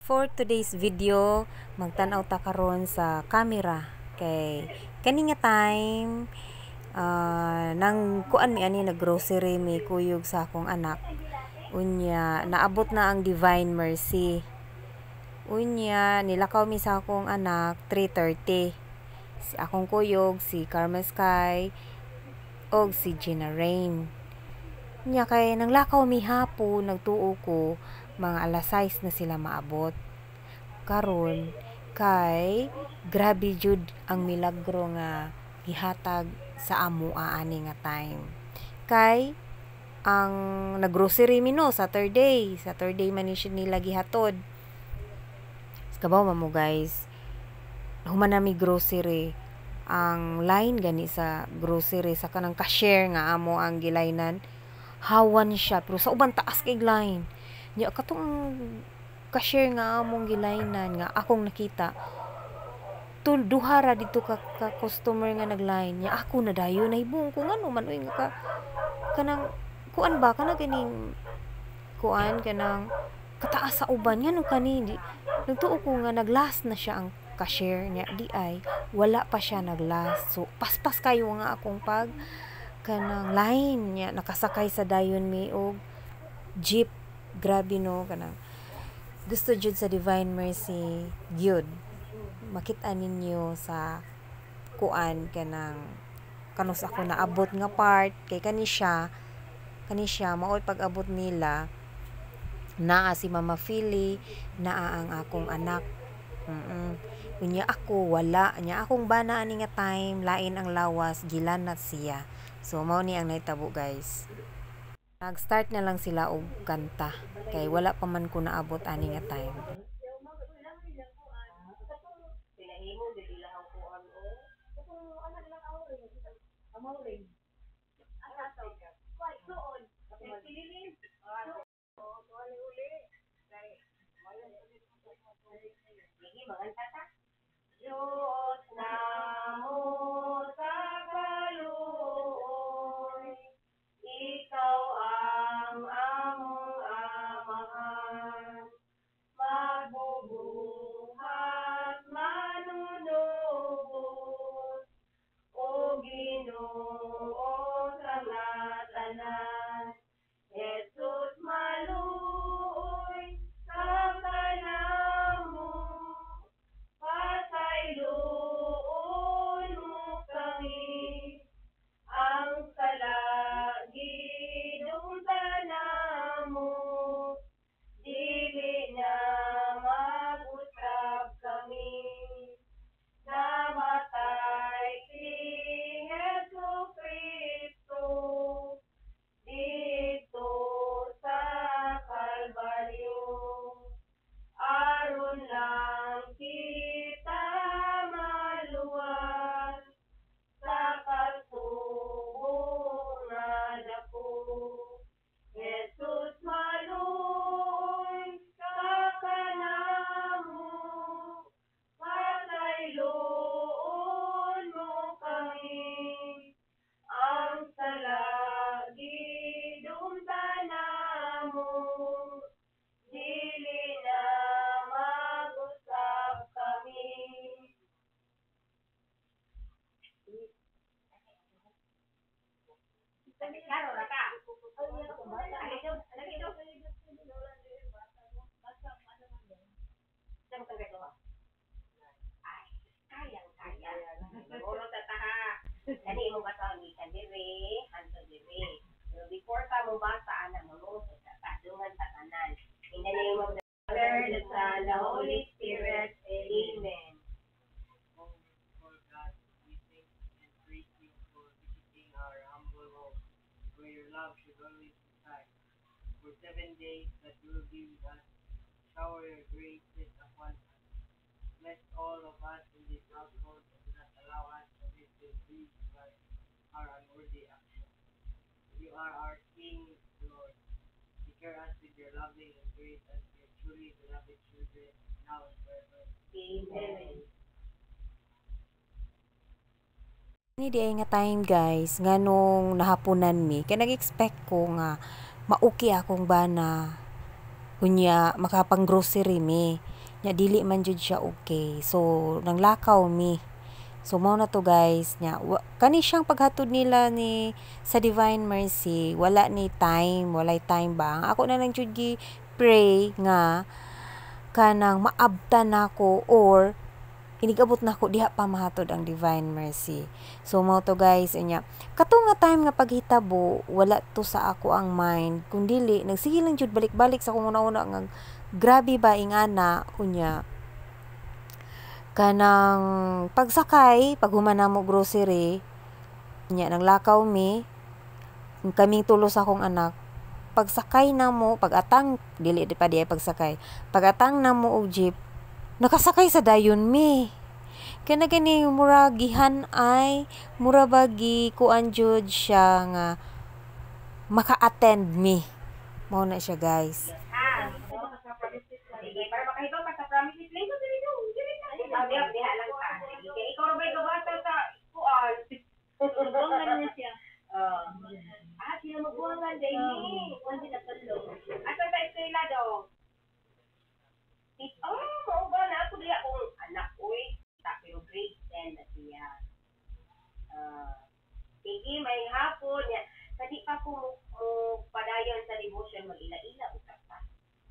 For today's video, magtan-aw ta karon sa camera kay kani nga time, nang kuan mi ani, nag-grocery mi kuyog sa akong anak. Unya naabot na ang Divine Mercy. Unya nilakaw mi sa akong anak 3:30. Si akong kuyog si Carmen Sky og si Gina Rain. Nya kay nanglakaw mi hapon, nagtuo ko mga alas 6 na sila maabot. Karon kay grabe jud ang milagro nga gihatag sa amoa ani nga time. Kay ang naggrocery mi no Saturday, Saturday man ni siya nila gihatod. Kabaw man mo, guys, human nami grocery, ang line gani sa grocery sa kanang cashier nga amo ang gilainan, hawan siya pero sa uban taas kay line. Nya katong cashier nga among gilainan nga akong nakita, tul duha ra didto ka customer nga nagline. Nya ako na dayon, nahibong ko ngano man uy nga ka kanang kuan ba kana ganing kuan kanang kataas sa uban, ngano kani di nagtuo ko nga nag-last na siya ang cashier. Nya di ay wala pa siya nag-last, so paspas kayo nga akong pag kanang line. Nya nakasakay sa dayon mi og jeep. Grabe no, kanang gusto jud sa Divine Mercy gyud. Makita ninyo sa kuan kanang kanus ako naabot nga part kay kani siya maoy pag-abot nila, naa si Mama Philly, naa ang akong anak. Unya ako wala. Nya akong bana ani nga time lain ang lawas, gilanat siya. So mao ni ang nahitabo, guys. Nag-start na lang sila og kanta kay wala pa man ko naabot ani nga time. Diyos namo sa kaluoy, ikaw ang among Amahan, magbubuhat manunubos, o Ginoo sa tanan. Jesus, maluoy ka kanamo, pasayloon mo kami, ang sala gidumtan namo, dili na mag-usab kami. Namatay si Jesu Kristo didto sa Kalbaryo, aron lang kita maluwas sa kasubo nga dako. Jesus, maluoy ka kanamo, pasayloon mo kami, ang sala gidumtan namo, dili na mag-usab kami. Before ka mo basa ana, mangutot ka dungan sa tanan. In the name of the Father, the Son, the Holy Spirit. Amen. O merciful God, we thank and praise you for visiting our humble home, where your love should always reside. For 7 days that you will be with us, shower your graces upon us. Bless all of us in this household and do not allow us to make you grieved by our unworthy actions. You are our King, Lord. Secure us with your loving and grace as your truly beloved children, now and forever. Amen. Ni diay nga time, guys, nganong nahaponan mi kay nag-expect ko nga mauki akong bana, unya makapang grocery mi. Nya dili man jud siya okay. So nanglakaw mi. So mao na to, guys, nya kani siyang paghatod nila ni sa Divine Mercy, wala ni time, walay time ba. Ang ako na lang jud gi pray nga kanang maabtan nako or inigabot nako diha pa mahatod ang Divine Mercy. So mao to, guys, unya kato nga time nga paghitabo, wala to sa ako ang mind kun dili nagsige lang jud balik-balik sa akong una-una nga grabe ba ingana. Unya kanang pagsakay, paghuman namo grocery, nya nanglakaw mi kaming tulo sa akong anak. Pagsakay namo, pag-atang, dili pa diay pagsakay, pag-atang namo og jeep, nakasakay sa dayon mi. Kana gani mura gihan ay mura ba gi kuan jud siya nga maka-attend mi. Mao na siya, guys. Ha? Sige, para makahibaw ka sa promises. Lingkod diri dong. Diri ka. Ah, diha, diha lang ka. Sige, kay ikaw ra ba'y gabata sa kuan? Oh. Ah, sila magbuhangan dahil ni. Asa sa eskwela dong? Oh, mao ba na ako diha akong anak uy. Ta, pero grade 10 na siya. Ah, sige, may hapon. Ya. Sa di pa ko mo padayon sa devotion, mag-ila-ila usap ta.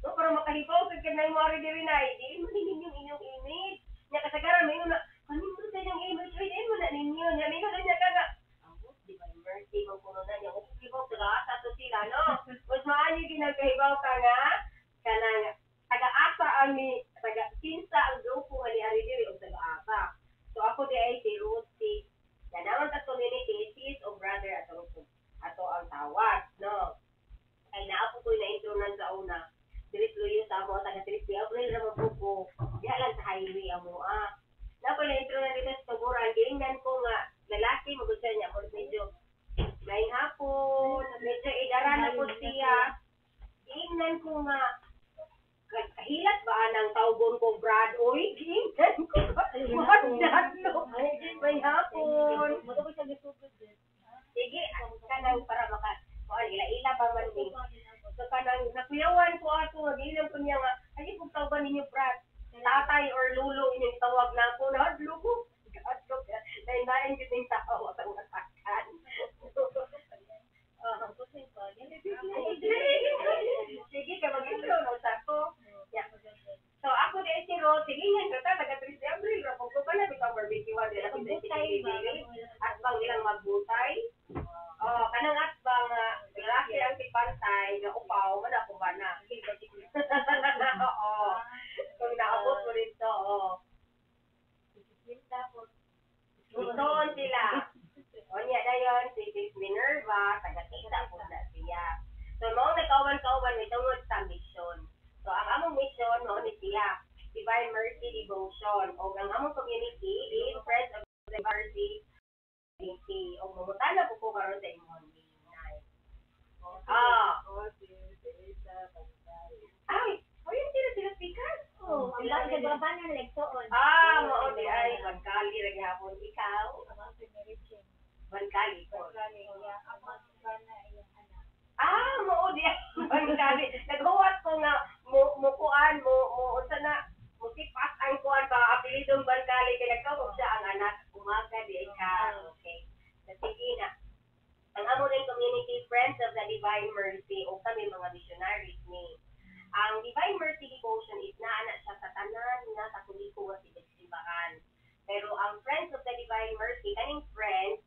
No, para makahibaw sa kanay mo ari diri na, di mo ninyo inyong image. Nya kasagaran may na kanindot sa inyong image, oy, di mo na ninyo. Nya mingon na niya ka nga, ambot Divine Mercy man kuno na niya. Kung hibaw taga-asa to sila, no? Mas maayo ginagkahibaw ka nga kanang taga-asa ang ni taga kinsa ang grupo nga ni ari diri og taga-asa. So ako di ay si Ruth si Yanawan ta community sis o brother ato ang tawag, no? Kay naa po ko'y na-intro sa una. Diri luyo sa amo taga 3 de Abril ra man po ko. Diha lang sa highway amo ah. Na ko na-intro na dito sa tuguran, giingnan ko nga lalaki mo gud siya niya medyo may hapon, medyo idara na po siya. Giingnan ko nga kahilat ba ang tawgon ko brad oy, giingnan ko madadlo may hapon. Sige, kanang para maka kuan ila-ila pa man ni. So kanang nakuyawan ko ato giingnan ko niya nga ay kung tawgan ninyo brad, tatay or lulo inyong tawag na ako, nahadlo ko. Nahadlo ka. Lain-lain jud ning tao atong atakan. Sige ka mag-intro no sa ko. Yeah. So ako di si Ro, sige nga sa taga 3 de Abril ra ko pa na bitaw barbecue dira ko sa Atbang ilang magbutay. Oh, kanang atbang nga lalaki ang tipantay nga upaw man ako ba na. Oo. Kung naabot mo rito, oo. Itoon sila. O niya dayon si Miss Minerva, taga-tita po na siya. So mao nagkauban-kauban may tungod sa mission. So ang among mission mao ni siya, Divine Mercy Devotion. O ang among community is Friends of the Mercy Community. O mangutana po ko karon sa imong name. Ah. Ay, oy, sila sila speaker. Oh, ang bagay sa na nagsuon. Ah, mao di ay Bankali ra gihapon ikaw. Bankali po. Ah, mao di ay Bankali. Naghuwat ko nga mo mo kuan mo mo unsa na mo sipas ang kuan ba apelidong Bankali kay nagkawag siya ang anak umaga di ay ka. Okay. So, sige na. Ang amo ring community, Friends of the Divine Mercy, o kami mga missionaries ni. Ang Divine Mercy Devotion is naa na siya sa tanan nga Katoliko nga simbahan. Pero ang Friends of the Divine Mercy, kaning friends,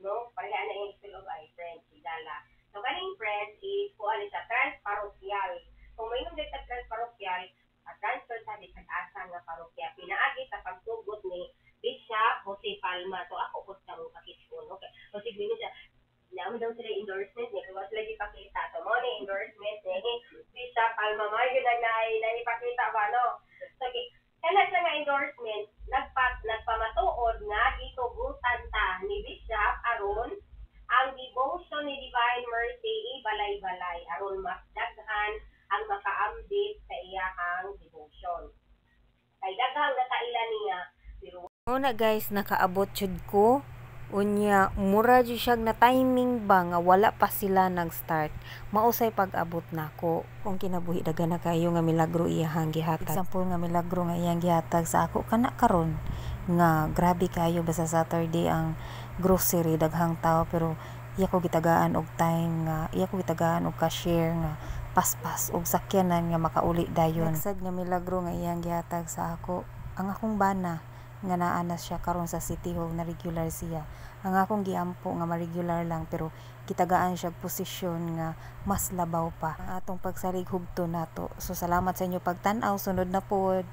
no, pareha na yung spell of ay friends, higala. So kaning friends is kuan siya transparokyal. Kung may nung sa transparokyal, transfer sa bisag asa nga parokya. Pinaagi sa pagtugot ni Bishop Jose Palma. So ako po sa mong pakitun. Okay. So sige siya, naman daw sila endorsement niya, kung sila gipakita. So, mo ni endorsement ni Bishop Palma. May yun ang naipakita ba, no? So, okay. Kana siya nga endorsement, nagpamatuod nga gitugutan ta ni Bishop aron ang devotion ni Divine Mercy ibalay-balay aron mas daghan ang makaambit sa iyahang devotion. Kay daghang nakaila niya, pero Una guys, nakaabot jud ko. Unya mura jud siya na timing ba nga wala pa sila nag-start. Mausay pag-abot nako. Kung kinabuhi, daghan na kaayo nga milagro iyahang gihatag. Example nga milagro nga iyang gihatag sa ako kana karon nga grabe kaayo, basta Saturday ang grocery, daghang tao, pero iya ko gitagaan og time nga iya ko gitagaan og cashier nga paspas og sakyanan nga makauli dayon. Next sad nga milagro nga iyang gihatag sa ako, ang akong bana nga naa na siya karon sa City Hall, na regular siya. Ang akong giampo nga ma-regular lang, pero gitagaan siya posisyon nga mas labaw pa. Ang atong pagsalig hugto nato. So salamat sa inyo pagtan-aw, sunod na pod.